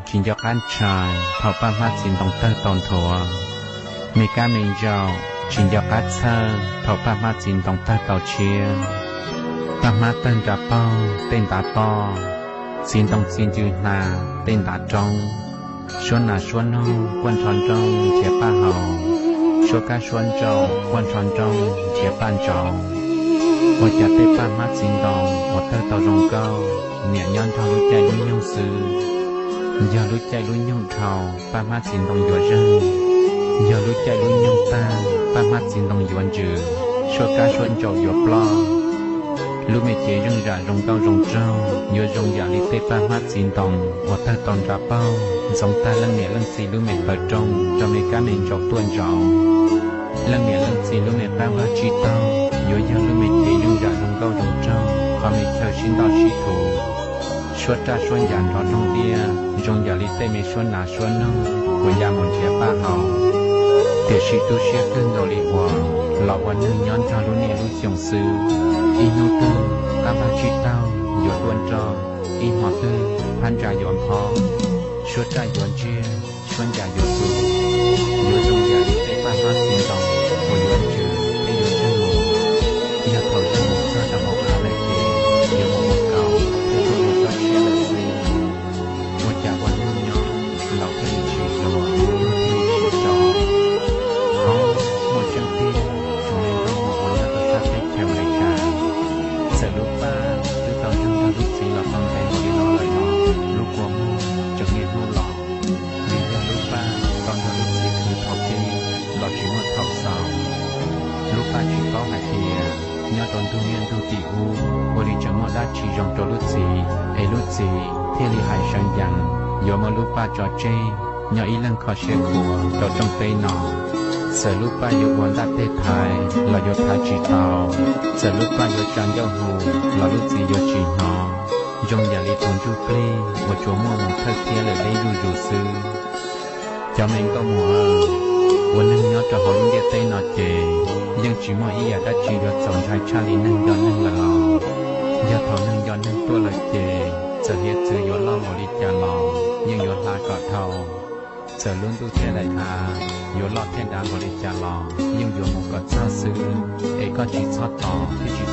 tsis nco qab ntshai thaum paj hmab txiv ntoo tawg tau nthuav. Me kab me ntsaum tsis nco qab txhawj thaum paj hmab txiv ntoo tawg tau tshiab. Paj hmab tawg nra paug tej ntav toj, txiv ntoo txi ncw hna tej ntav roob. Suab nas suab noog quaj nrho nrooj nrhiav paj haus, suab kab suab ntsaum quaj nrho nrooj nrhiav paj ntsauv. Ua cas tej paj hmab txiv ntoo uas tawg tau zoo nkauj niam nyob nrog lub caij lub nyoog xwb. Yog lub caij lub nyoog dhau paj hmab txiv ntoo yuav zeeg, yog lub caij lub nyoog tag paj hmab txiv ntoo yuav ntsws, suab kab suab ntsaum yuav ploj. Lub me cev zeej zam zoo nkauj zoo nraug yuav zoo yam li tej paj hmab txiv ntoo uas tawg tau nra paug ntxoov tag leej niam leej txiv lub me taw rooj rau me kab me ntsaum tuaj ntsaum. Leej niam leej txiv lub me qab vaj tsib taug yuav yog lub me cev zeej zam zoo nkauj zoo nraug qhov me chaw sib ntaj sib thuv, suab raj suab ncas nrov nroog tiaj zoo yam li tej me suab nas suab noog uas ya mus nrhiav paj haus. Tiam sis tu siab kawg nkaus li uas los ua neeg nyob nrog lub niaj lub xyoo xwb, ib hnub twg qab vaj tsib taug yuav tuaj nroj, ib hmo twg phab ntsa yuav nphob, suab raj yuav ntsiag, suab ncas yuav tu, yuav zoo yam li tej paj hmab txiv ntoo uas yuav ntsws thiab yuav zeeg mus. Yog thaum zeeg mus txog rau hauv av lawm ces yuav mus ua kaus thiab tuaj ua tsob tshiab lawm xwb. Ua cas ua neeg nyob los thiaj li tsis zoo, thiaj li tsis zoo. Hov, muaj tseeb tiag, tsoom me nkauj muam uas nyob rau sab teb chaws Amelikas, txawm lub paj twb tau nrog lub txiv los tau ntev npaum li no lawm los lub kua muag tseem niaj hnub los. Vim yog lub paj tau nrog lub txiv khwv thaum pib los tsis muaj thaum xaus. Lub paj tsis paub hais tias nyob rau ntug niaj ntug tim ub ua li tseem muaj dab tsi zoo rau lub txiv es lub txiv thiaj li hais sawv ncees yuav muab lub paj tso tseg nyob ib leeg kho siab khuav rau rooj teb no. Txawm lub paj yuav ua ntaj teg thaiv los yuav thaiv tsis tau, txawm lub paj yuav tsa ncauj hu los lub txiv yuav tsis hnov, zoo yam li tus ntsuj plig uas tsuas muaj mus thawj thiab lawm deb zuj zus xwb. Cov me nkauj muam, ua neeg nyob rau hauv lub ntiaj teb no ces yeej tsis muaj ib yam dab tsi yuav txaus ntshai tshaj li neeg nco neeg lawm los. Yog thaum neeg nco neeg tuaj lawm ces txawm hiav txwv yuav loj npaum li cas los yeej yuav hla kom dhau. Txawm lub ntuj thiab daim av yuav loj thiab dav npaum li cas los yeej yuav mus kom txog xwb, es koj tsis txhob tos thiab tsis